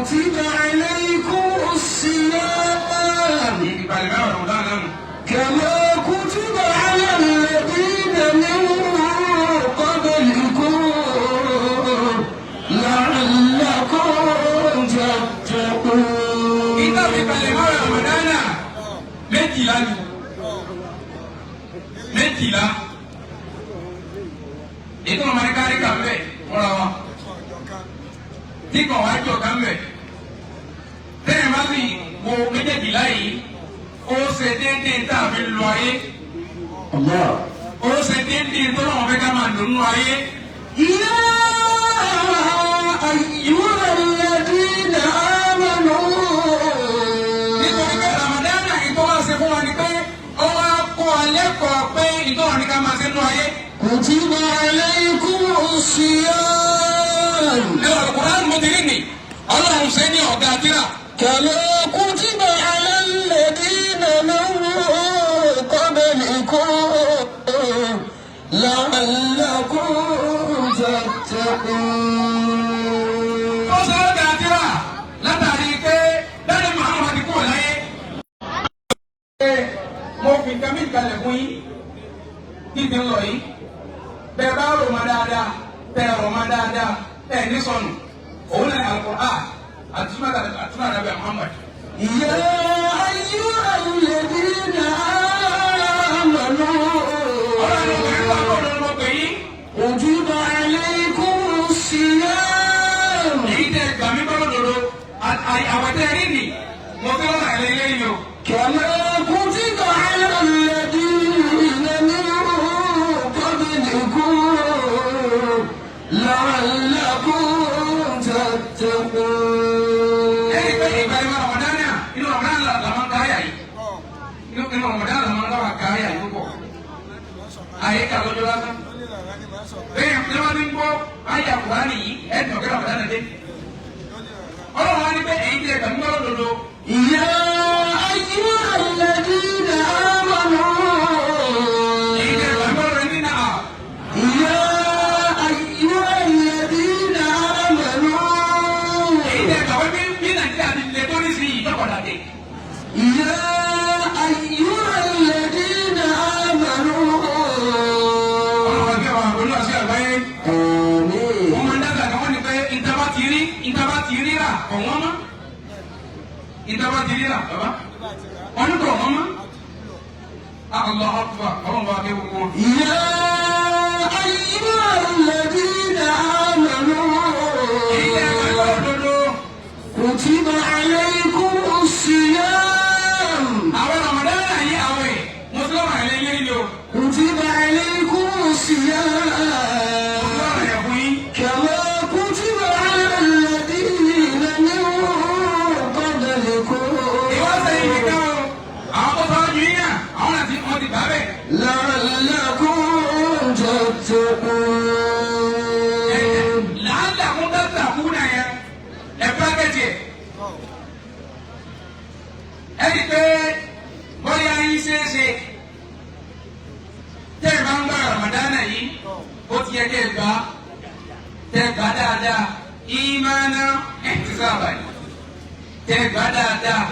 كتب عليكم الصيام Ìpalẹ̀mọ́ Ramadan náà nù. كما كتب على الذين من قبلكم لعلكم تتقون. Ìta fi palẹ̀mọ́ Ramadan náà 12 ni, 12. Ètò ọmọdé kárí kà ń bẹ̀ fúnra wa tí kò wá jọ kà ń bẹ̀. Tẹ́yìn bá sì wo méjèèjìlá yìí, ó ṣe déédéé tá a fi lọ ayé. الله. Ó ṣe déédéé tó lọ́wọ́ fẹ́ ká máa lò nínú ayé. يا أيها الذين آمنوا. Nítorí pé Ramadan ìtọ́ wá ṣe fún wa ni pé ó wá kó alẹ́ kọ̀ pé ìtọ́ ní ká máa ṣe nínú ayé. كتب عليكم الصيام Ní Al-Qur'an mo ti rí ni Ọlọ́run ṣe ní ọ̀gá tíra. كما كتب على الذين من قبلكم لعلكم تتقون. Ó ṣe ọ̀gá tíra látàrí pé dáadé Muhammad ti kúrò láyé. Mo fi nǹkan mi kalẹ̀ fún yín kí n ti ń lọ yìí. Bẹ́ẹ̀ bá rò má dáadáa, tẹ́ rò má dáadáa, ẹ̀ ní sọnù. Òun náà Al-Qur'an àti súnmọ́ àti Muhammad. يا أيها الذين آمنوا. Ọlọ́run obìnrin wà kó lọ́nà mọ̀ pé yín. كتب عليكم الصيام. Èyí tẹ gbà mí bọ́lọ̀ dòdò àwọn tẹ rí nì mo fi lọ́nà ẹ̀lẹ́ ilé yìí o. كما كتب على الذين من قبلكم لعلكم تتقون. Ẹni pé ìgbà ìwà Ramadan náà, inú Ramadan là máa ń káyà yìí, inú Ramadan là máa ń káwà káyà yìí púpọ̀. Ayé ká lọ́jọ́ lásán. Bẹ́ẹ̀ ni wọ́n ti ń gbọ́ ayé Kùránì yìí, ẹ̀ tọ̀ kí Ramadan dé. Ọlọ́run wá ní pé èyí tẹ gbà mí bọ́lọ̀ dòdò. يا أيها الذين آمنوا. Èyí tẹ gbà mí bọ́lọ̀ dòdò nínú à. يا أيها الذين آمنوا. Èyí tẹ gbà wọ́n bí Nàìjíríà ti lè tó ní sí ìjọkọ̀dà dé. يا أيها الذين آمنوا. Ọlọ́run wá bí àwọn olúwa sí àgbáyé. آمين. Wọ́n máa ń dábàá kan, wọ́n ní pé ìtaba ti rí rà kọ̀ wọ́n mọ́. Ìtaba ti rí rà bàbá wọ́n ní kọ̀ wọ́n mọ́. Allah akbar, ọlọ́run bá kẹ́ gbogbo wọn. يا أيها الذين آمنوا. Èyí tẹ́ ẹ bá gbọ́ òdodo. كتب عليكم الصيام. Àwọn Ramadan yìí, àwẹ̀ mùsùlùmí àlẹ́ ilé ni o. كتب عليكم الصيام. Mùsùlùmí àyẹ̀ fún yín. كما كتب على الذين من قبلكم. Ìwọ sẹ́yìn nìkan o, àwọn tó sọ ju yín náà, àwọn àti wọn ti gbà bẹ́ẹ̀. لعلكم تتقون. Làálàkún tàtàkùn náà yẹn ẹ pàkẹ́tì ẹ̀. Ẹni pé bóyá yín ṣeéṣe tẹ́ ẹ bá ń gbà Ramadana yìí, ó ti yẹ kẹ́ ẹ gbà tẹ́ ẹ gbà dáadáa, ìmánà ẹ̀ ti sábà yìí tẹ́ ẹ gbà dáadáa,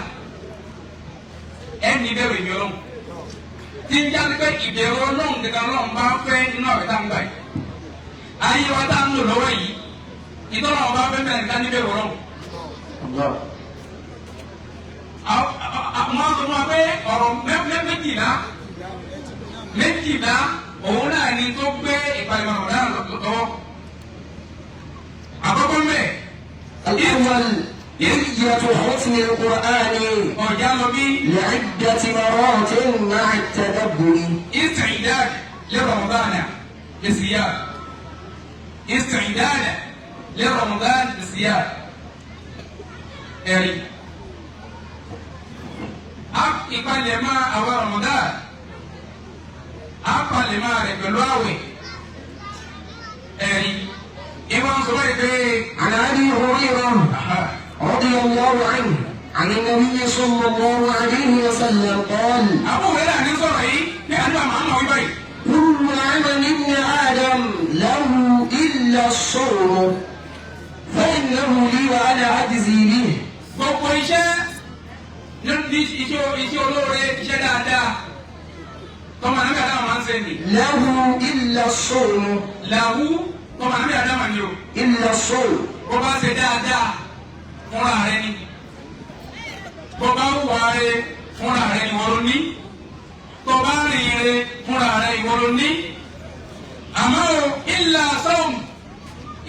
ẹ ní bẹ̀rù ìmí Ọlọ́run tí ń jáde pé ìbẹ̀rù Ọlọ́run nìkan Ọlọ́run bá fẹ́ inú àwẹ̀ tá ń gbà yìí. Ayé wa tá ń lò lọ́wọ́ yìí, ìtọ́nà ọba fẹ́ mẹ́rin nìkan ní bẹ̀rù Ọlọ́run. الله. Wọ́n sọ fún wa pé ọ̀rọ̀ 12 12 òun náà ni tó gbé ìpalẹ̀mọ́ Ramadan lọ́wọ́. Àkọ́kọ́ mẹ́. الأول نية ختم القرآن Ọ̀já lọ bí. لعدة مرات مع التدبر. استعداد لرمضان بالصيام، استعداد لرمضان بالصيام. Ẹ̀rí a ìpalẹ̀mọ́ àwọn Ramadan, a palẹ̀mọ́ rẹ̀ pẹ̀lú àwẹ̀. Ẹ̀rí ìwọ̀n sọ wáyé pé. عن أبي هريرة رضي الله عنه عن النبي صلى الله عليه وسلم قال: Àbúrò rẹ̀ ní sọ̀rọ̀ yìí ní àdúrà màmá wí báyìí. كل عمل ابن آدم له إلا الصوم فإنه لي وأنا أجزي به. Gbogbo iṣẹ́ ní iṣẹ́ olóore iṣẹ́ dáadáa tọmọ àná mi àdámà máa ń ṣe nì. له إلا الصوم. Làwù tọmọ àná mi àdámà ni o. إلا الصوم. Bó bá ṣe dáadáa fúnra rẹ ni, bó bá wùwà rẹ fúnra rẹ ìwọ ló ní, tó bá rìn rẹ fúnra rẹ ìwọ ló ní. Àmọ́ o illa sawm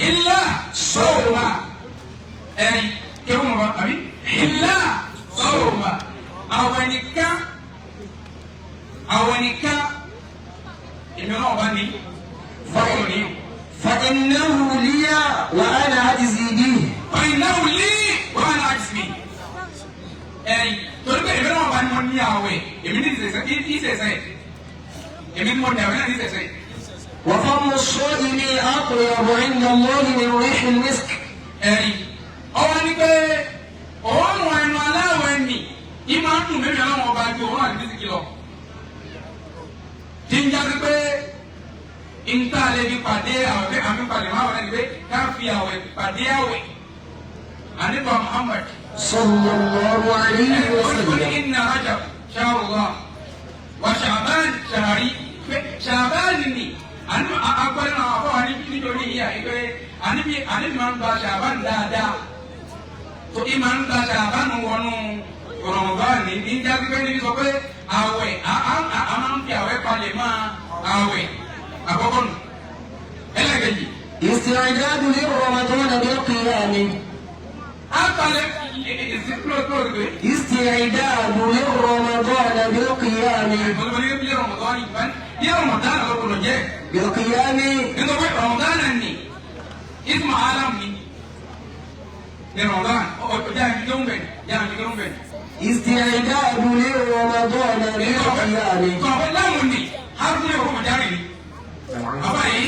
illa sawma ẹ̀yìn kéwòn mọ̀ àbí illa sawma àwọn nìkan àwọn nìkan èmi náà bá ní fọwọ́ ní o. فإنه لي وأنا أجزي به. فإنه لي وأنا أجزي ẹ̀yìn torí pé èmi náà bá ní mo ní àwẹ̀ èmi ní ìṣẹ̀ṣẹ̀ èmi ní mo ní àwẹ̀ náà ní ìṣẹ̀ṣẹ̀. وفم الصائم أطيب عند الله من ريح المسك. Ẹ̀yìn ọwọ́ ni pé òórùn ẹnu aláwẹ̀ nì í máa ń dùn mímí ọlọ́wọ́n ọba ju òórùn àti mísìkì lọ. Tí ń jáde pé nta lè fi pàdé àwẹ̀ pé àmì pàdé máa wọlé ni pé ká fi àwẹ̀ pàdé àwẹ̀ àníbà Muhammad. صلى الله عليه قل وسلم. إن رجب شهر الله وشعبان شهري شعبان ni àní agbẹ́rẹ́ náà àbọ̀ àní nítorí ìyá ìgbẹ́ àní bí àní máa ń gba ṣàbán dáadáa tó í máa ń gba ṣàbán wọnú Ramadan ní ní jáde pé níbi sọ pé àwẹ̀ a máa ń fi àwẹ̀ palẹ̀ máa àwẹ̀ àkọ́kọ́ nù ẹlẹ́gẹ̀jì. استعداد لرمضان بالقيام. Àpàlẹ̀ ìsìnkúlọ̀ tó rẹ̀ pé. استعداد لرمضان بالقيام. Bí Ramadan ló kúrò jẹ́. بالقيام. Nítorí pé Ramadan ni ismu alam ni ní Ramadan ọjà ìfi tó ń bẹ̀ ní ìfi tó ń bẹ̀. استعداد لرمضان بالقيام. Sọ̀rọ̀ láàmù ni harfu ní òkú mọ̀járì ni. Bàbá yìí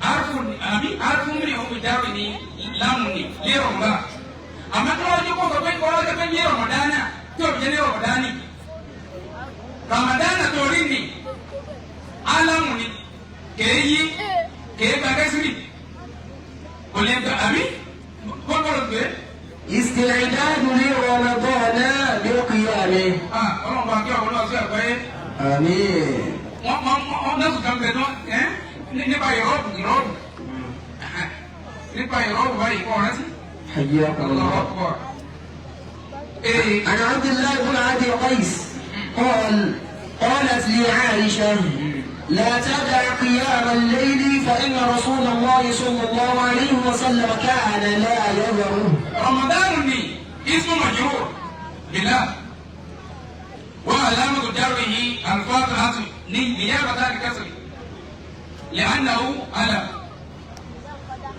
harfu ni àbí harfu ní òkú mọ̀járì ni láàmù ni lé Ramadan. Àmọ́ tí wọ́n jẹ́ kó sọ pé wọ́n jẹ́ pé ní Ramadan náà tí òbí jẹ́ ní Ramadan ni. Ramadan torí ni alamu ni kèé yí kèé gba kẹsìrì kò lè gba àbí gbọ́dọ̀ gbé. استعداد لرمضان بالقيام. Ọlọ́run bá kí ọ̀rọ̀ náà sí àgbáyé. آمين. Wọ́n wọ́n wọ́n náà sùn kan bẹ̀ náà ẹ́ nípa ìrọ́bù ìrọ́bù nípa ìrọ́bù báyìí kọ́ ọ̀rẹ́ sí. حياكم الله. Ọlọ́run ee عن عبد الله بن عبد قيس قال قالت لي عائشة لا تدع قيام الليل فإن رسول الله صلى الله عليه وسلم كان لا يذره. Ramadan ni ismu majrur billah wa alamatu jarrihi al-fatihatu ni niyabata al-kasri li'annahu alam.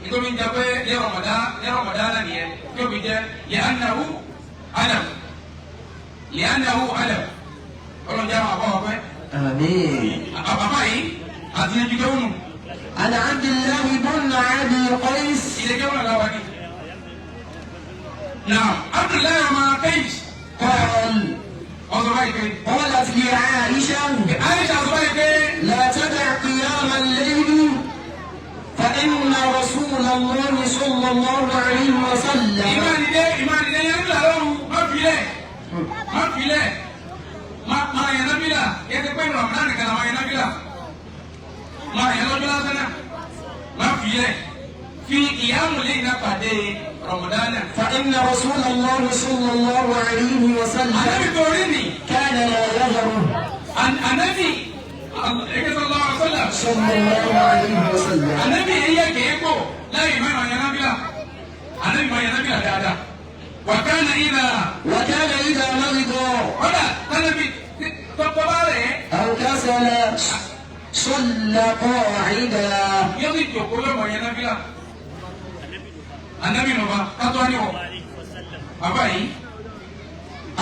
Nítorí ń jẹ pé ní Ramadan ní Ramadan náà nìyẹn tí ó fi jẹ li'annahu alam li'annahu alam ọlọ́run jẹ́ àwọn àbọ̀ ọ̀pẹ́. آمين. Àbàbà yìí àti ẹjú kéwùnù. عن عبد الله بن عبد قيس. Ilé kéwùnù làwọn ni. Naam, Abdullahi ọmọ Qais. قال Ọsọ báyìí pé. قالت لي عائشة Aisha sọ báyìí pé. لا تدع قيام الليل فإن رسول الله صلى الله عليه وسلم. Ìmánidé ìmánidé yẹn ń là lọ́rùn má filẹ̀ má filẹ̀ má má yẹn nábìlà yẹn ti pé Ramadan nìkan la má yẹn nábìlà má yẹn lọ́jọ́ lásán náà má filẹ̀ fi ìyáàmù lẹ́yìn náà pàdé Ramadan náà. فإن رسول الله صلى الله عليه وسلم Ànábì torí ni كان لا يذره. Ànábì ẹ̀kẹ́ sallallahu alaihi wasallam. صلى الله عليه وسلم. Ànábì ẹ̀yẹ kéèkó láyé má yẹn nábìlà Ànábì má yẹn nábìlà dáadáa wa kana idha. وكان إذا مرض Kọ́dà tánàbì tọ́pọ̀ bá rẹ̀ أو كسل صلى قاعدا. Yóò sì jòkó lọ́mọ yẹn nábìlà. Ànábì nùbà kátó wá níwọ̀. Bàbá yìí.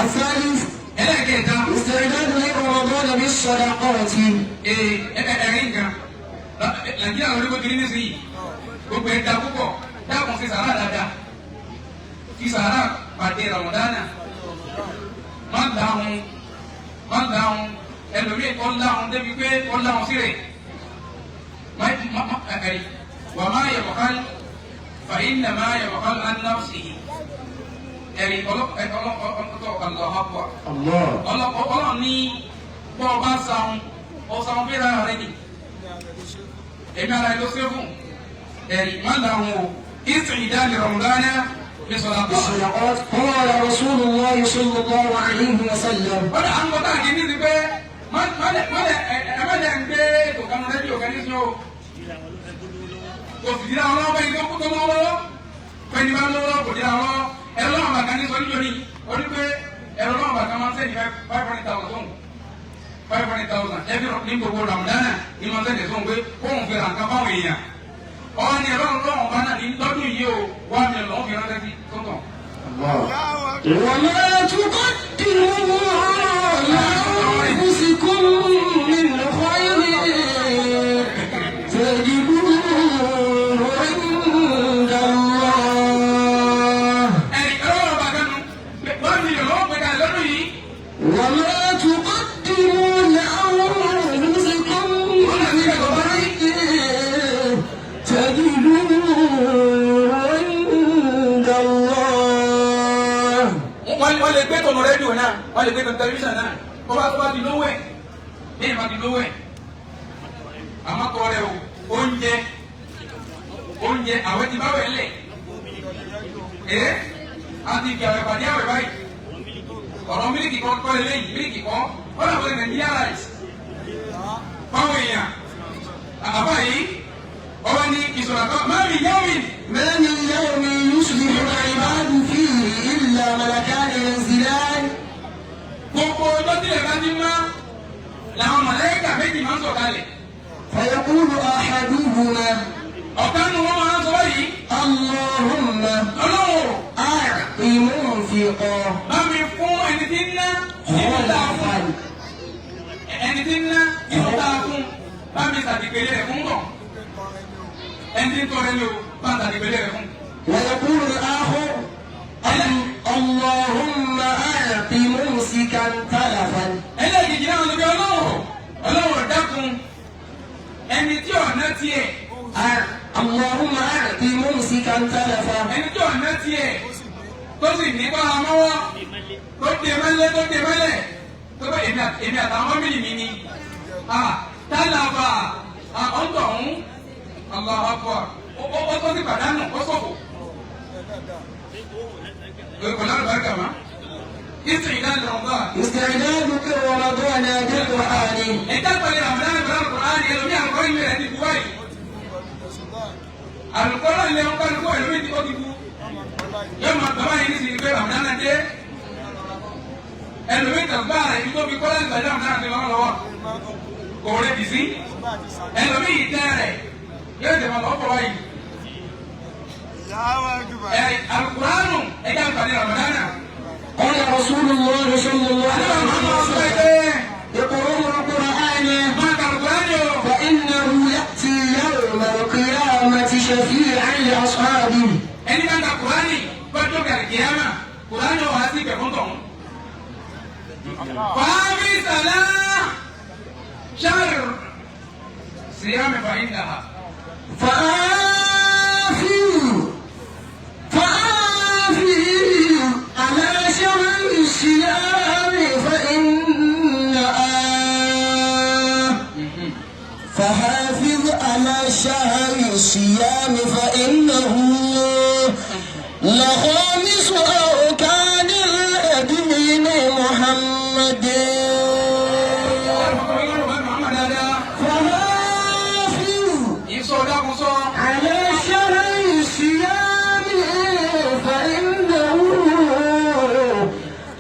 الثالث Ẹlẹ́ẹ̀kẹta. استعداد لرمضان بالصدقات. Ee ẹ̀rí nǹkan. Nàìjíríà lórí bó kiri nísìnyí. Gbogbo ẹ̀ da púpọ̀. Dákun fi sàrà dáadáa. Fi sàrà pàdé Ramadana. Má dáhùn. Má dáhùn. Ẹlòmíì ó láhùn débi pé ó láhùn sí rẹ̀. Má má má ẹ̀rí. Wà má yẹ bọ̀kálí. Fa inna má yẹ bọ̀kálí an nafsihi. Ẹ̀rí ọlọ́kọ̀ọ́tọ̀ Allahu Akbar. الله. Ọlọ́run ní bọ́ ọ bá sahun, ọ̀sahun fẹ́ra rẹ ni. Èmi ara ẹ ló ṣe fún. Ẹ̀rí má làwọn o. Ìsìn ìdálẹ̀ Ramadana bí sọ̀rọ̀ àpá. بالصدقات. قال رسول الله صلى الله عليه وسلم: Wọ́n dà ń gbọ́ káàkiri ní ti pé ẹ má lẹ̀ ń gbé ètò kanu rédíò kan nísìnyí o. Kò sì dira wọn lọ́wọ́ bẹ́ẹ̀ ni tó lọ́wọ́ lọ́wọ́. Fẹ́ni bá lọ́wọ́ lọ́wọ́ kò dira wọn lọ́wọ́. Ẹ̀rọ lọ́wọ́ bàtà ní sọ níjọ́ ni. Ó ní pé ẹ̀rọ lọ́wọ́ bàtà máa ń sẹ́ni 500,000 sóhun. 500,000 ẹbí ní gbogbo Ramadana ní máa ń sẹ́ni sóhun pé kóhun fi ra nǹkan fáwọn èèyàn. Ọ̀hún ni ẹ̀rọ lọ́wọ́ bá náà ní lọ́dún yìí o, 1 million lọ́wọ́ fi ránṣẹ́ sí sọ́tọ̀. وما تقدموا لأنفسكم من خير تجدوه عند الله. Ẹ̀rí ẹ̀rọ lọ́wọ́ bàtà nù 1 million lọ́wọ́ pẹ̀ka lọ́dún yìí. وما تقدموا لأنفسكم من خير تجدوه عند الله. Wọ́n lè gbé tọ̀nù rédíò náà, wọ́n lè gbé tọ̀nù tẹlifíṣàn náà, tó bá ti lówó ẹ̀ ní ìbá ti lówó ẹ̀. Àmọ́ tọ́ rẹ o, oúnjẹ àwẹ̀ ti bá wẹ̀ lẹ̀ ẹ́ àti ìgbà àwẹ̀ pàdé àwẹ̀ báyìí. Ọ̀rọ̀ mílíkì kan kọ́ lélẹ́yìn, mílíkì kan wọ́n làwọn Nàìjíríà rice fáwọn èèyàn àbá yìí ọba ní ìṣòro àbá má mi yá mi. ما من يوم يصبح العباد فيه إلا ملكان ينزلان. Gbogbo ọjọ́ tí lè bá ti mọ́ làwọn mọ̀lẹ́kà méjì máa ń sọ̀kalẹ̀. فيقول أحدهما: Ọ̀kan nu wọn máa ń sọ báyìí: اللهم Ọlọ́run أعط منفقا bá mi fún ẹni tí ń ná nínú tá a fún, خلفا. ẹni tí ń ná nínú tá a fún, bá mi sàdìpẹ̀lẹ̀ rẹ̀ fún bọ̀, ẹni tí ń tọrẹ ni o, bá mi sàdìpẹ̀lẹ̀ rẹ̀ fún. ويقول الآخر: اللهم أعط ممسكا تلفا. Ẹlẹ́gìjì náà ló bí Ọlọ́run, Ọlọ́run dákun, ẹni tí ọ̀nà tiẹ̀ اللهم أعط ممسكا تلفا. ẹni tí ọ̀nà tiẹ̀ tó sì ní bára mọ́wọ́ tó dé mẹ́lẹ́ tó dé mẹ́lẹ̀ tó bá èmi àtàwọn family mi ni tálàbà ọ̀ńtọ̀ ọ̀hún, Allahu Akbar, ó tó sì pàdánù, ó sọ̀fò kò lálùbáríkà mọ́ ìsìn ìdánilẹ̀ ọ̀gá. استعداد رمضان بالقرآن. Ẹ̀dá pẹ̀lú Ramadan pẹ̀lú Al-Qur'an, ẹlòmí àlùkò ìlú rẹ̀ ti bu báyìí. Àlùkò náà lè ń kálukú, ẹlòmí ti kọ́ ti bu. Yóò máa gbà báyìí ní sinmi pé Ramadan náà dé. Ẹlòmí tàgbà rẹ̀ ibi tó fi kọ́lá ìgbàdí Ramadan ti lọ́wọ́ lọ́wọ́. Kò rẹ̀ bì sí. Ẹlòmí ìtẹ́ rẹ̀ yóò tẹ̀ máa lọ́wọ́ bọ̀ báyìí. Ẹ Al-Qur'an ẹ̀dá pẹ̀lú Ramadan náà. قال رسول الله صلى الله عليه وسلم: اقرأوا القرآن Máa ka Al-Qur'an o. فإنه يأتي يوم القيامة شفيعا لأصحابه. Ẹni bá ń ka Kurani gbọ́dọ̀ kàrí kìámà, Kurani wà á sí ìgbẹ̀fún tọ̀hún. Fàámi sàlá ṣáàrì síyámi fàyín dàá. فآفي على شهر الصيام فإن فحافظ على شهر الصيام فإنه لخامس أركان الدين محمد. فحافظ Ìsọ dákun sọ. على شهر الصيام فإنه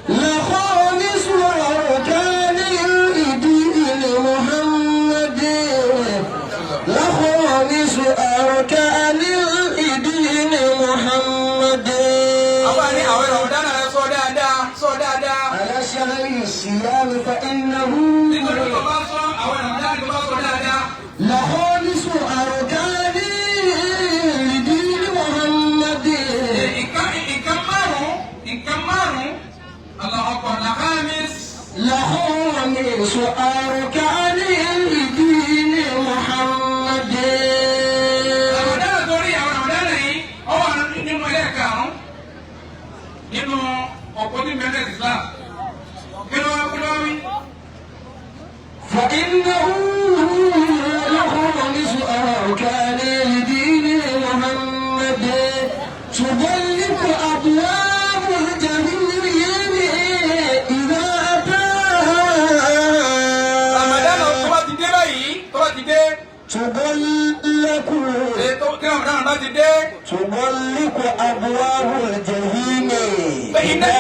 لخامس أركان الدين محمد، لخامس أركان الدين محمد. Àwọn àní àwọn وإنه لخامس أركان لدين محمد تغلق أبواب الجحيم إذا Ramadan أتى tó bá ti dé báyìí, tó bá ti dé, تغلق tí Ramadan bá ti dé, تغلق أبواب الجحيم pé iná إذا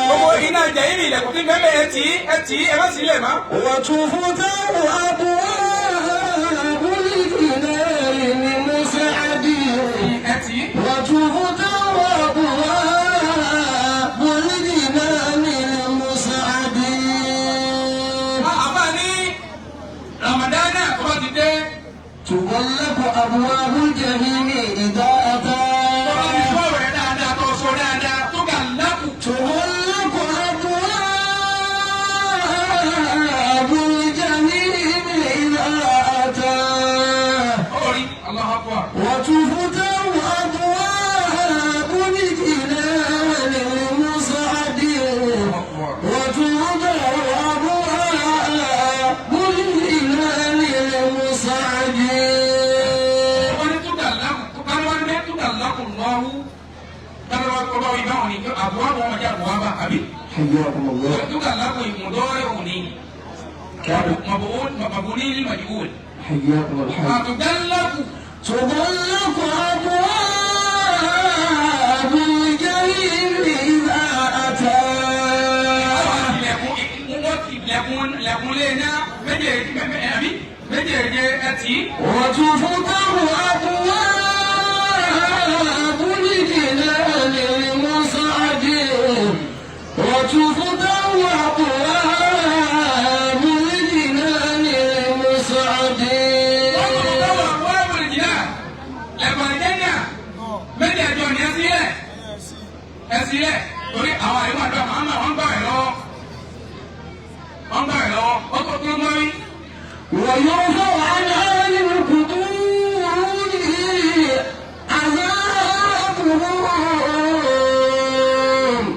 gbogbo أتى iná jẹ̀yìn ilẹ̀kùn tí bẹ́ẹ̀ ẹ tì í, ẹ tì í, ẹ má sílẹ̀ mọ́. وتفتح أبواب الجنان لمسعد Ẹ tì í. وتفتح أبواب الجنان لمسعد Àbá ní Ramadan tó bá ti dé, تغلق أبواب الجحيم إذا tó bá ti أتى sọ̀rọ̀ rẹ̀ dáadáa, tó sọ dáadáa, tó kà lákù. تغلق أبواب الجحيم إذا أتى Orí Allahu Akbar. وتفتح أبواب الجنان للمسعد وتوضع أبواب الجنان للمسعد Wọ́n ní tó kà lákù, kálíwá ní tó kà lákù lọ́wọ́. Kálíwá kọ́ bá wí báwọn ni àbúwá bọ̀ wọn jẹ́ àbúwá bá àbí. حياكم الله Tó kà lákù ìmùdọ́rẹ́ òní. Mabuni lil majhul. حياكم الحي Àtúndánlákù. تغلق أبواب الجحيم إذا أتى Àwọn ilẹ̀kùn wọ́n ti ilẹ̀kùn ilẹ̀kùn lé iná méjèèjì àbí méjèèjì ẹtì. وتفتح أبواب الجنان للمسعد وتفتح أبواب الجنان للمسعد Wọ́n tún bá wà wọ́n wọlé jìnnà. Lẹ̀kùn àjẹ́nà méjèèjì ọ̀nì ẹsílẹ̀ ẹsílẹ̀ torí àwọn àyẹ̀wò àdúrà màmá wọn gbà rẹ̀ lọ́wọ́. Wọ́n gbà rẹ̀ lọ́wọ́. Ó tó tó mọ́rí. ويرفع عن أهل القبور عذابهم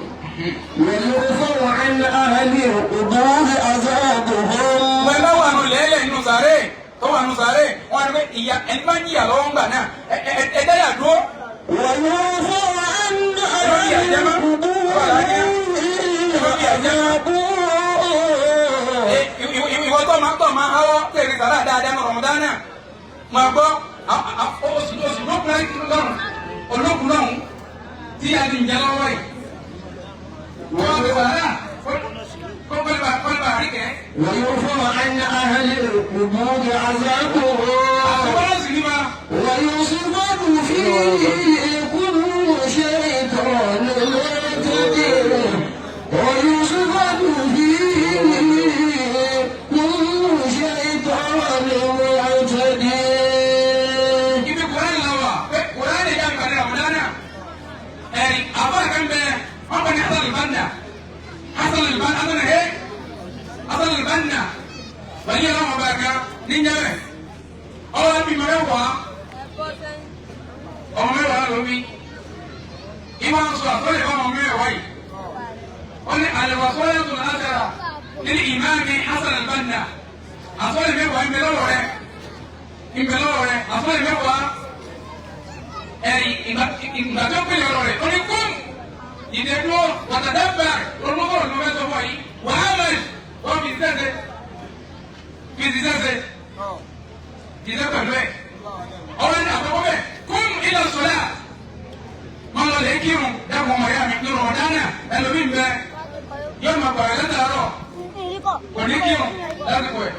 ويرفع عن أهل القبور عذابهم Wọ́n bá wà nù lẹ́lẹ̀ nù sàré tó wà nù sàré wọ́n á ní pé ìyá ẹni máa ń jìyà lọ́wọ́ ń gbà náà ẹ ẹ ẹ dáyà dúró. ويرفع عن أهل القبور عذابهم Ìwọ tó máa háwọ́ tẹ̀lé sàrà dáadáa ní Ramadan náà máa gbọ́ oṣù oṣù lókun lọ́rùn olókun lọ́hùn tí a ti ń jẹ lọ́wọ́ yìí. Wọ́n ti sàrà kó kọ́lé bá rí kẹ́. ويرفع عن أهل القبور عذابهم Àtúbọ̀lọ́ sì ní ma ويصبر فيه كل شيطان معتدل ويصبر فيه كل شيطان معتدل ibi Kùránì lọ wà pé Kùránì yà ń kàdé Ramadan náà. Ẹ̀rì àbá kan bẹ wọ́n bẹ ní Hasan al-Banna Hasan al-Banna Hasan he Hasan al-Banna wọ́n yẹ lọ́wọ́ bá kan ní njẹ́rẹ̀ ọwọ́ bí mẹ́wàá ọmọ mẹ́wàá ló wí ìwà ń sọ àtọ́lẹ̀ ọmọ mẹ́wàá yìí wọ́n ní al-wasaya al-ashara lil imami Hasan al-Banna àtọ́lẹ̀ mẹ́wàá ń bẹ lọ́wọ́ rẹ̀ ń bẹ lọ́wọ́ rẹ̀ àtọ́lẹ̀ mẹ́wàá ẹ̀rí ìgbà tó pèlè ọ̀rọ̀ rẹ̀ ó ní kún ìdẹ́dúró wàtàdàbà olùkọ́rọ̀ ló fẹ́ sọ fún yìí wàhálà wọ́n fi sẹ́sẹ̀ fi sẹ́sẹ̀ jíjẹ́ pẹ̀lú ẹ̀ ọ̀rọ̀ ní àkọ́kọ́ bẹ́ẹ̀ kún ilẹ̀ sọ́lá máa lọ lè kírun dákun ọmọ ìyá mi nínú ọ̀dánà ẹlòmíì bẹ yóò máa gbàgbé látàárọ̀ kò ní kírun lásìkò ẹ̀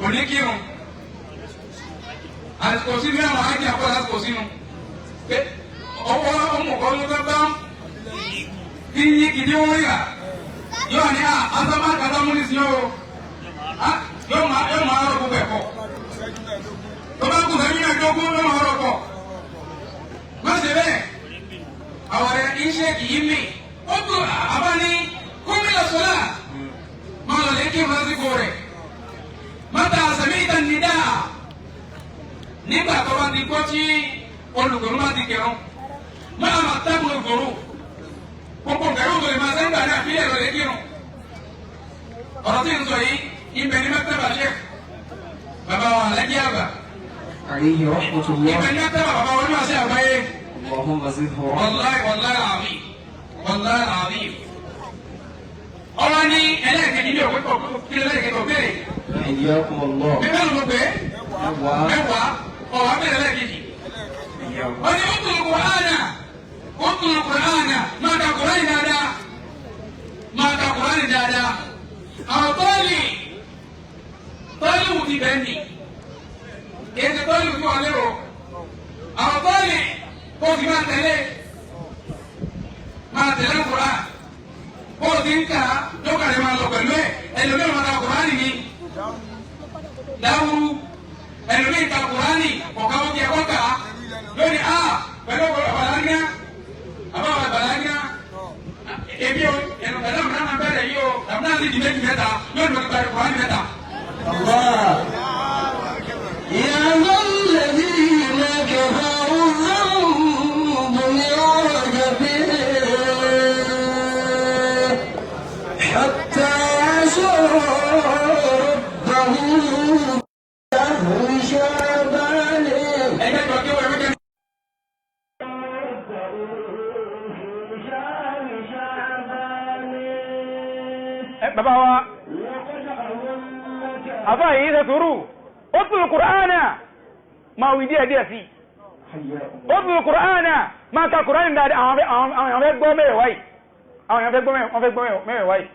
kò ní kírun àsìkò sínú àwọn ájì àpò lásìkò sínú pé ọwọ́ ọmọ kan ló fẹ́ bá kí yín kìdí wọ́n yà yóò ní à ásámá kàtà múni sí o yóò máa rọ gbogbo ẹ̀kọ́ tó bá kù sẹ́yìn mẹ́ẹ̀ẹ́dógún yóò máa rọ pọ̀ má ṣe bẹ́ẹ̀ àwọn rẹ̀ iṣẹ́ kì í mì ó tún àbá ní gómìnà sọ́lá máa lọ lè kí n lásìkò rẹ̀ mọ́tà sàmì ìtànìdá nígbà tó bá ti gbọ́ tí olùkọ́ni bá ti kẹrun máa ma tábìlì ògòrò gbogbo nǹkan yóò tó lè máa sẹ́ńgbà náà fílẹ̀ lọ lè kírun. Ọ̀rọ̀ tí ń sọ yìí ibẹ̀ ní mẹ́tẹ́bà sheikh bàbá wa Alhaji Àgbà. عليه رحمة الله. Ibẹ̀ ní mẹ́tẹ́bà bàbá wa onímọ̀ àgbáyé. اللهم زده رحمة. Wàláì wàláì àmì wàláì àmì. Ọwọ́ ní ẹlẹ́ẹ̀kejì ní òwe kọ̀ kí lẹ́ẹ̀kejì kọ̀ béèrè. حياكم الله. Bíbélì ló pé Mẹ́wàá. mẹ́wàá ọ̀wá bẹ̀rẹ̀ lẹ́ẹ̀kejì. حياكم. Ó ní ó tún Kùránà ó tún Kùránà máa ka Kùránì dáadáa máa ka Kùránì dáadáa. Àwọn tọ́ọ̀lì tọ́ọ̀lì wù ti bẹ́ẹ̀ nì. Kìí ṣe tọ́ọ̀lì wù tí wọ́n lérò. Àwọn tọ́ọ̀lì kó o sì máa tẹ̀lé máa tẹ̀lé Kùránì. Bó o ti ń kà á lókàlẹ̀ máa lọ pẹ̀lú ẹ̀ ẹlòmíràn máa ka Kùránì ni dawuru ẹlòmíì ka Kùránì kọ̀ọ̀kan ó jẹ kọ́kà lónìí a pẹ̀lú ọ̀bàlágá àbáwọ̀ ọ̀bàlágá èmi o ẹnu pẹ̀lú ọ̀bàlágá máa bẹ̀rẹ̀ yìí o ọ̀bàlágá sì di méjì mẹ́ta lónìí wọ́n ti parí Kùránì mẹ́ta. الله يا ذا الذين كفروا الذنب لرجبه حتى عصوا ربه شهر شعبان. Ẹgbẹ́ tó kí wọ́n ẹgbẹ́ Bàbá wa àfáà yìí ṣe sùúrù ó tún Kùránà máa wí díẹ̀ díẹ̀ sí i ó tún Kùránà máa ka Kùránì dáadáa. Àwọn èèyàn fẹ́ gbọ́ mẹ́rẹ̀ wáyìí, àwọn èèyàn fẹ́ gbọ́ mẹ́rẹ̀, wọ́n fẹ́ gbọ́ mẹ́rẹ̀ wáyìí.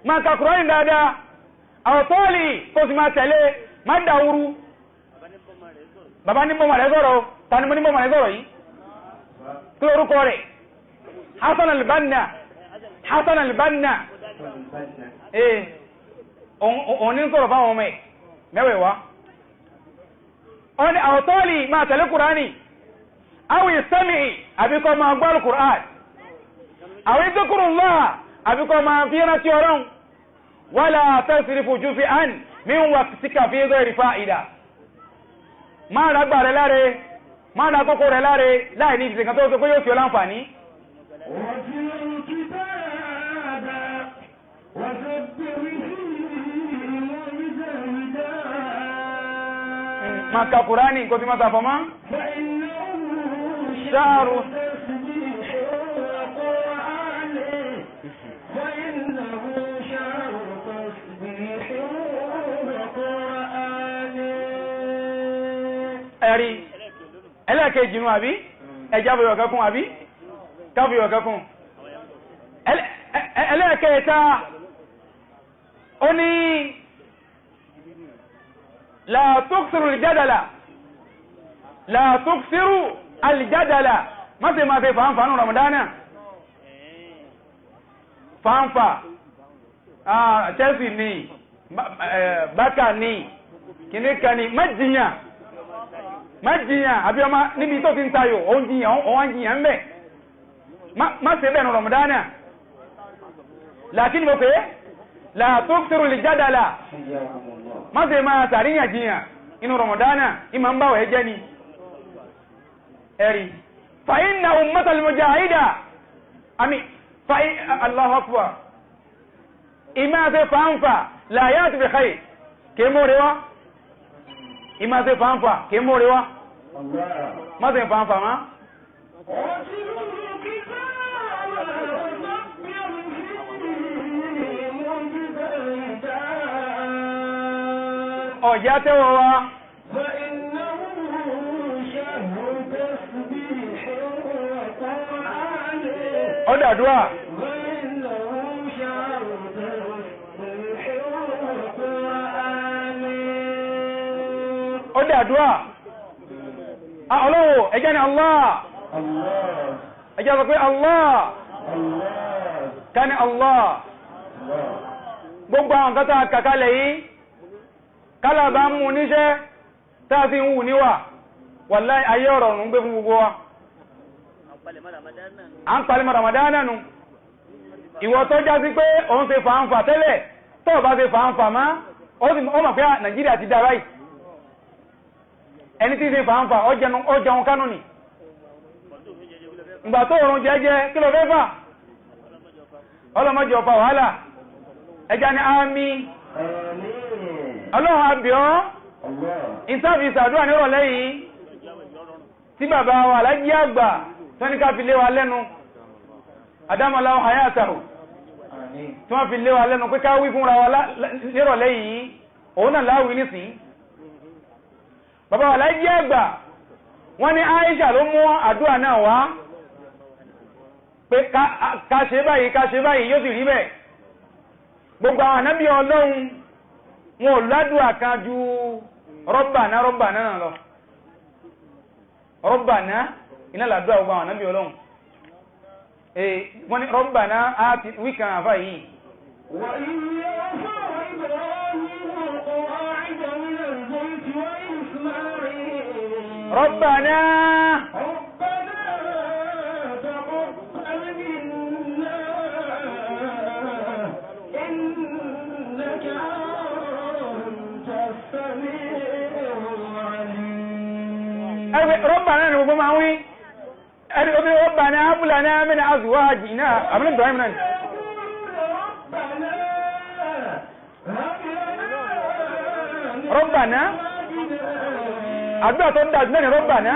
Máa ka Kùránì dáadáa, àwọn tọ́ọ̀lì kó sì máa tẹ̀lé, má dàwúrú. Bàbá ní bọ́mọ̀ rẹ̀ sọ̀rọ̀ o, ta ni mo ní bọ́mọ̀ rẹ̀ sọ̀rọ̀ yìí? Kí lórúkọ rẹ̀? Hasan al-Banna, Hasan al-Banna. Ee, òun ní sọ̀rọ̀ fáwọn ọmọ ẹ̀ mẹ́wẹ̀ẹ́wá. Ó ní àwọ̀tọ́ọ̀lì máa tẹ̀lé Kùránì, àwọn ìsẹ́mì àbíkọ́ máa gbọ́ Kùránì, àwọn ìdókùrùnlá àbíkọ́ máa fi rántí Ọlọ́run. Wala tasrifu juz'an min waqtika fi ghairi fa'ida. Máa rágbà rẹ̀ láre, máa rà kókó rẹ̀ láre láì ní ìsìnkàn tó sọ pé yóò fi ọ láǹfààní. واتل الكتاب وسبح فيه مجتهدا. Máa ka Kùránì kó tí máa sàfọ́mọ́. فإنه شهر تسبيح وقرآن، فإنه شهر تسبيح وقرآن. Ẹ̀rí ẹlẹ́ẹ̀kejì nù àbí ẹja fòyọ̀ kẹ́kùn àbí káfòyọ̀ kẹ́kùn. Ẹlẹ́ẹ̀kẹta ó ní la tuksiru aljadala, la tuksiru aljadala, má ṣe máa ṣe fàǹfà nù Ramadana. Fàǹfà, Chelsea ni, Barca ni, kìnnìkan ni, má jiyàn, má jiyàn. Àbí ọmọ níbi tó ti ń tayò òun jiyàn, òun jiyàn ń bẹ̀, má ṣe bẹ́ẹ̀ nù Ramadana. Làkínní mo pè é la tuksiru aljadala, حياكم الله. Má ṣe máa ṣàríyànjiyàn inú Ramadana, ìmọ̀ ń báwọ̀ ẹ jẹ́ ni. Ẹ̀rí fa inna ummatal mujahida àmì fa Allahu akbar. Ìmọ̀ ṣe fàǹfà la ya'ti bi khair, kì í mú rí wá. Ìmọ̀ ṣe fàǹfà kì í mú rí wá. الله. Má ṣe fàǹfà má. واتل الكتاب وسبح فيه مجتهدا. Ọ̀já tẹ́wọ̀ wa. فإنه شهر تسبيح وقرآن. Ọ̀dàdúrà. فإنه شهر تسبيح وقرآن. Ọ̀dàdúrà. Ọlọ́wọ̀ ẹjẹ́ ni Allah. الله. Ẹjẹ́ sọ pé Allah. الله. Ká ní Allah. الله. Gbogbo àwọn nǹkan tá a kàkálẹ̀ yìí, kálà bá ń mú níṣẹ́ tá a fi ń wù níwà, wàláhì ayé ọ̀rọ̀ ọ̀run gbé fún gbogbo wa. À ń palẹ̀mọ́ Ramadana nu. Ìwọ tó já sí pé òun ṣe fàǹfà tẹ́lẹ̀, tó o bá ṣe fàǹfà má, ó sì ó mọ̀ pé Nàìjíríà ti dá báyìí. Ẹni tí ń ṣe fàǹfà ó jẹun kánú ni. Ìgbà tó òrùn jẹ́jẹ́ kí ló fẹ́ fà? Ọlọ́mọdé ọ̀fà wàhálà. Ẹja ni àmì. Ọlọ́run àbíọ́ ìtàfi ìsàdúrà nírọ̀lẹ́ yìí tí bàbá wa alájí àgbà tó ní ká fi lé wa lẹ́nu àdámọ́lá hayatahu tí wọ́n fi lé wa lẹ́nu pé ká wí fúnra wa nírọ̀lẹ́ yìí, òun náà láwí nísìn. Bàbá wa alájí àgbà wọ́n ní Aisha ló mú àdúrà náà wá pé ká ṣe báyìí, ká ṣe báyìí, yóò sì rí bẹ́ẹ̀. Gbogbo àwọn ànábì Ọlọ́run wọn ò ládùúà kan ju rọ́bàná rọ́bàná náà lọ. Rọ́bàná iná làdúrà gbogbo àwọn ànábì Ọlọ́run. Wọ́n ní rọ́bàná á ti wíkan àfà yìí. وإذ يرفع إبراهيم القواعد من البيت وإسماعيل ربنا ربنا تقبل منا إنك أنت السميع العليم. Ẹgbẹ́ rọ́bàná ni gbogbo máa ń wí. Ẹni omi rọ́bàná ábúlà náà mẹ́ni azwajina àbúlé Ibrahim náà ni. ربنا هب لنا من ربنا أزواجنا àdúrà tó ń dájú náà ni rọ́bàná.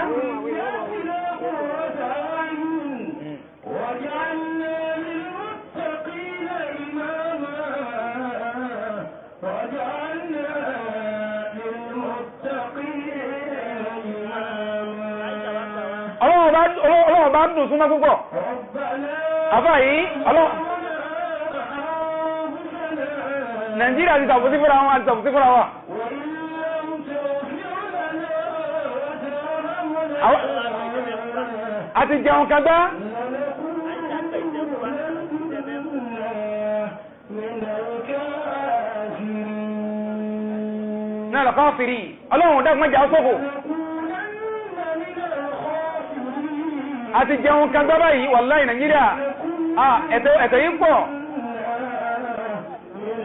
واجعلنا للمتقين إماما واجعلنا للمتقين إماما. Ọlọ́run bá ń dùn súnmọ́ púpọ̀. ربنا Àfà yìí Ọlọ́run Nàìjíríà ti tàbùsí fúnra wọn, àti tàbùsí fúnra wa. وإن لم تغفر لنا وترحمنا A ti jẹun kagbá. من الكافرين. Náà lọ́kọ́ fìrí. Ọlọ́run dákun má jẹ́ á ṣòfò. لنكونن من الخاسرين. A ti jẹun kagbá báyìí, wàláhì Nàìjíríà. Ẹ̀tẹ̀ yìí pọ̀. من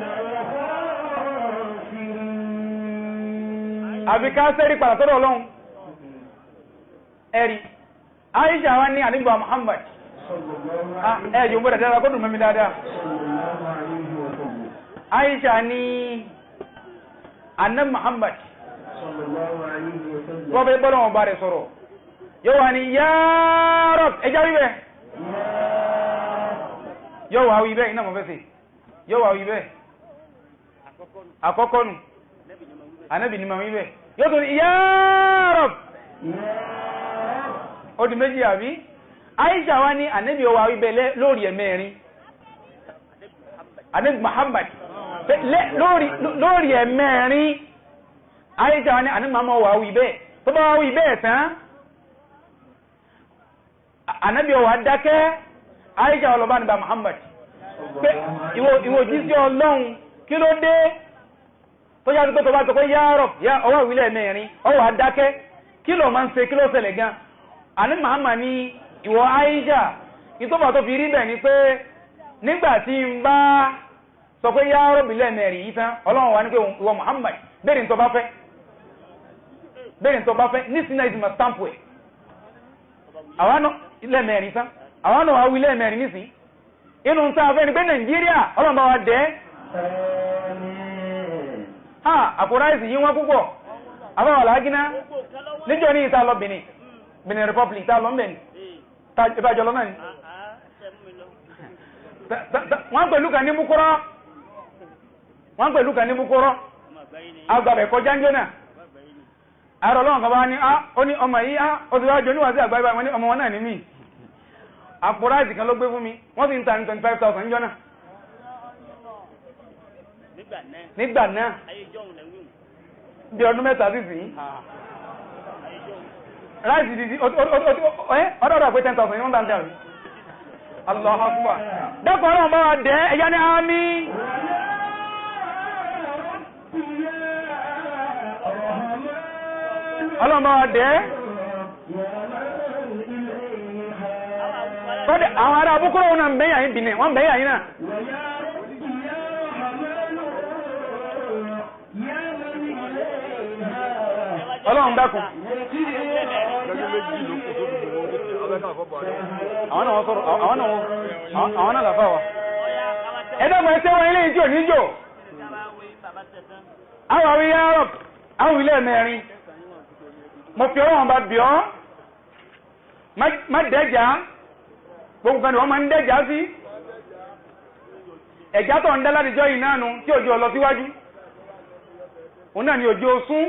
الخاسرين. Àfi ká sẹ́rí padà sọ́dọ̀ Ọlọ́run. Ẹ̀rí. Aisha wa ní ànígbà Muhammad. صلى الله عليه Ẹ yóò gbọ́dọ̀ dáadáa kó dùn mọ́ mi dáadáa. صلى الله عليه وسلم. Aisha ní Annabi Muhammad صلى الله عليه وسلم. wọ́n fẹ́ gbọ́dọ̀ wọn bá rẹ̀ sọ̀rọ̀. Yóò wá ní ya Rabb, ẹja wí bẹ́ẹ̀. Yóò wá wí bẹ́ẹ̀, iná mọ̀ fẹ́ sè. Yóò wá wí bẹ́ẹ̀. Àkọ́kọ́ nù. Ànábì ni màmí bẹ́ẹ̀. Yóò tún ní ya Rabb. Ó di méjì àbí? Aisha wa ní Ànábì ó wá wí bẹ́ẹ̀ lórí ẹ̀mẹ́rin. Ànábì Muhammad lórí ẹ̀mẹ́rin. Aisha wa ní Ànábì Muhammad wá wí bẹ́ẹ̀. Tó bá wá wí bẹ́ẹ̀ tán, Ànábì ó wá dákẹ́. Aisha wa lọ bá níbà Muhammad pé ìwọ òjíṣẹ́ Ọlọ́run, kí ló dé tó yá tó bá tó pé ya Rabb, ya ọwọ́ ìwílẹ̀ mẹ́rin ọwọ́ adákẹ́, kí ló máa ń ṣe, kí ló ṣẹlẹ̀ gan? Àní Muhammad ní ìwọ Aisha, ìtọ́fà tó fi rí bẹ́ẹ̀ ni pé nígbà tí n bá sọ pé ya Rabb lẹ́ẹ̀mẹ́rin yìí tán, Ọlọ́run wá ní pé ìwọ Muhammad béèrè tó bá fẹ́, béèrè tó bá fẹ́ nísìnyí náà ìsìnmọ̀ stamp ẹ̀ àwọn náà lẹ́ẹ̀mẹ́rin tán, àwọn náà wá wí lẹ́ẹ̀mẹ́rin nísìnyí. Inú ń sáfẹ́ ni pé Nàìjíríà Ọlọ́run bá wa dẹ́. آمين. Ha, àpò ráìsì yìí wọ́n púpọ̀. Àbáwọ̀ làágínà níjọ́ ní ìta lọ Benin, Benin Republic ta lọ ń Benin, ìbájọ́ lọ náà ni. Wọ́n pẹ̀lú kan ní Búkúrọ́, wọ́n pẹ̀lú kan ní Búkúrọ́, agbábẹ̀ kọjá ń jóná. Àrọ̀ Ọlọ́run kan bá ní, ó ní ọmọ yìí, ó ti wá jọ níwàásí àgbáyé báyìí, wọ́n ní ọmọ wọn náà ní mí. Àpò ráìsì kan ló gbé fún mi, wọ́n sì ń ta ní 25,000 ń jóná. Nígbà náà, bí ọdún mẹ́ta sísìn, ráìsì di ọdọ́dọ̀ pé 10,000 ní wọ́n tàn tàn. Allahu Akbar. Dákun Ọlọ́run bá wa dẹ́, ẹ̀yá ní àmì. Ọlọ́run bá wa dẹ́. Kọ́dẹ̀ àwọn ará abúkúrò wọn náà ń bẹ́yà yín Benin, wọ́n ń bẹ́yà yín náà. ويا رب يا رحمن يا من إليها Ọlọ́run dákun. Àwọn náà wọ́n sọ̀rọ̀, àwọn náà làfà wa. Ẹ̀dọ́gbọ̀n ẹsẹ̀ wọn ilé ìjọ níjò. Àwọn àwọn ya Rabb, àwọn ilé mẹ́rin. Mo fi ọlọ́run bá bì ọ́. Má dẹ́jà. Gbogbo kan ni wọ́n máa ń dẹ́jà sí. Ẹ̀já tó ń dá látijọ́ yìí náà nu tí òjò lọ síwájú. Òun náà ni òjò sún.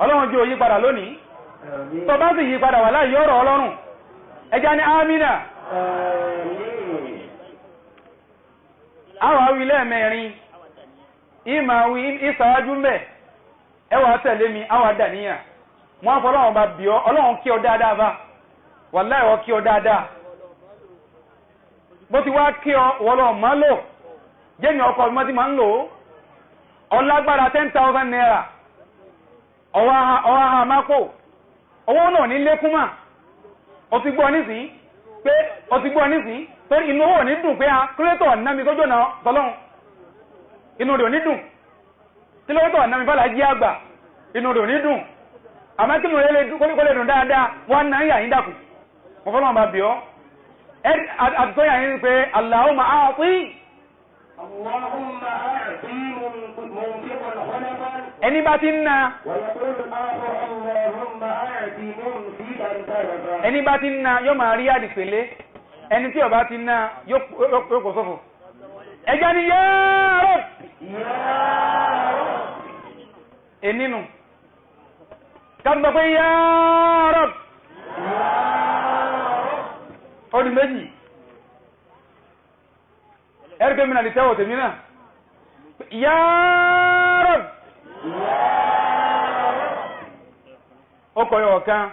Ọlọ́run jẹ́ òyí padà lónìí. Tó bá sì yí padà wà láì yọ̀rọ̀ ọlọ́run. Ẹja ní Amina. Àwọn awi lẹ́ẹ̀mẹ́rin. Ìmọ̀ awi ìsàájú mbẹ̀. Ẹ wàá tẹ̀lé mi, àwọn àdàníyàn. Wọ́n á fọ ọlọ́run bá bì ọ́, ọlọ́run kí ọ dáadáa bá. Wàláhì ó kí ọ dáadáa. Bó ti wá kí ọ, wọ́n lọ mọ́ lò. Jẹ́mi ọkọ̀ mi ti máa ń lò ó. Ọlágbára 10,000 naira. Ọwọ́ aha máa kò. Owó náà ní lékún mà. O ti gbọ́ nísìnyí pé o ti gbọ́ nísìnyí torí inú owó ò ní dùn pé a kílódé ọ̀nà mi sójú ọ̀nà tọ́lọ́hún. Inú rẹ̀ ò ní dùn. Kílódé ọ̀nà mi bọ́lá jí àgbà. Inú rẹ̀ ò ní dùn. Àmọ́ kí inú rẹ̀ kó lè dùn dáadáa wọ́n náà yà yín dàkù. Mo fọlọ́run bá bì ọ́. Àtúntò yà yín pé Allahumma a'ti. اللهم أعطي منفقا خلفا Ẹni bá ti ń na ويقول الآخر اللهم أعطي ممسكا تلفا ẹni bá ti ń na yóò máa rí àdìpèlé ẹni tí ó bá ti ń na yóò kó sófò. Ẹja ni ya Rabb. يا رب Ẹninu kábíyà pé ya Rabb. Ó di méjì. Ẹ̀rí pé mi nà lè tẹ́wọ̀ tèmi náà. Ya Rabb. Ó kọ̀ yọ̀ ọ̀kan.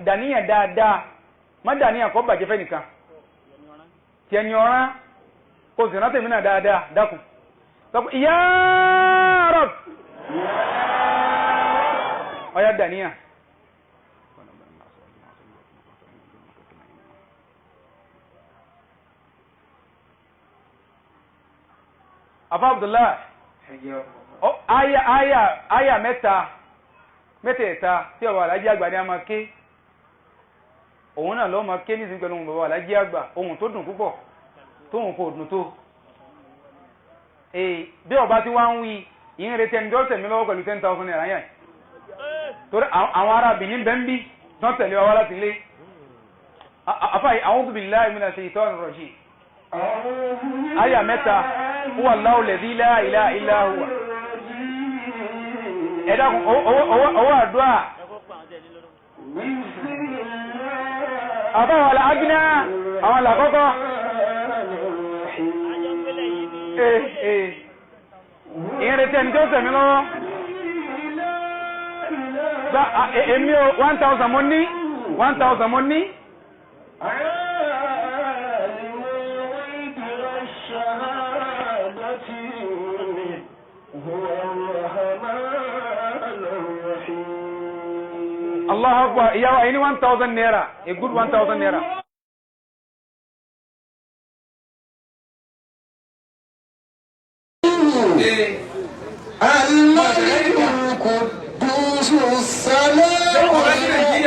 Dàníyàn dáadáa. Má dàníyàn kó bàjẹ́ fẹ́ nìkan. Tí ẹni ọ̀rán kò sì rántí mi náà dáadáa dákun. Sọ pé ya Rabb. Ọ̀yá dàníyàn. Afa Abdullah, aya aya aya mẹ́ta mẹ́tẹ̀ẹ̀ta tí ọba alájí àgbà ní a máa ké. Òun náà lọ́ máa ké nísìnyí pẹ̀lú ohun bàbá alájí àgbà, ohun tó dùn púpọ̀, tóun kò dùn tó. Ee, bí ọba tí wọ́n ń wí, ìyẹn retí ẹni tó tẹ̀mí lọ́wọ́ pẹ̀lú 10,000 naira yẹn. Torí àwọn ará Benin bẹ́ẹ̀ ń bí tán tẹ̀lé wa wá láti ilé. Àfáà yìí, a'udhu billahi minash shaitanir rajim. Aya mẹ́ta, huwa Allahu alladhi la ilaha illa huwa. Ẹ dákun, owó àdúrà. Àbáwọn àlàágínà, àwọn àlàkọ́kọ́. Ìyẹn retí ẹni tó tẹ̀mí lọ́wọ́. Gba èmi o, 1,000 mo ní, 1,000 mo ní. عالم الغيب والشهادة هو الرحمن الرحيم. Allahu Akbar, ìyàwó àyíní 1,000 naira, a good 1,000 naira. الملك القدوس السلام المهيمن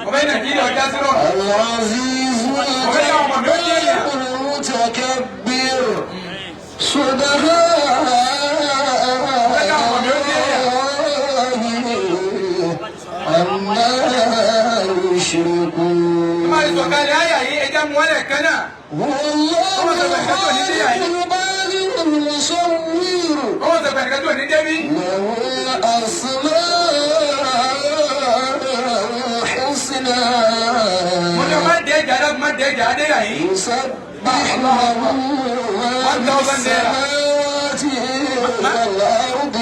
Ọbẹ̀ Nàìjíríà ọjà sírọ̀. العزيز الجبار المتكبر سبحان الله عما يشركون. Máa ti sọ̀kalẹ̀ àyà yìí, ẹja mú wọlé kan náà. هو الله الخالق البارئ المصور Ọwọ́ sọ̀kalẹ̀ kan tó ní débí. له الأسماء الحسنى Mo ní ọmọ dẹ́jà dákun má dẹ́jà adéyà yìí. يسبح له ما في السماوات والأرض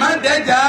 Má dẹ́jà.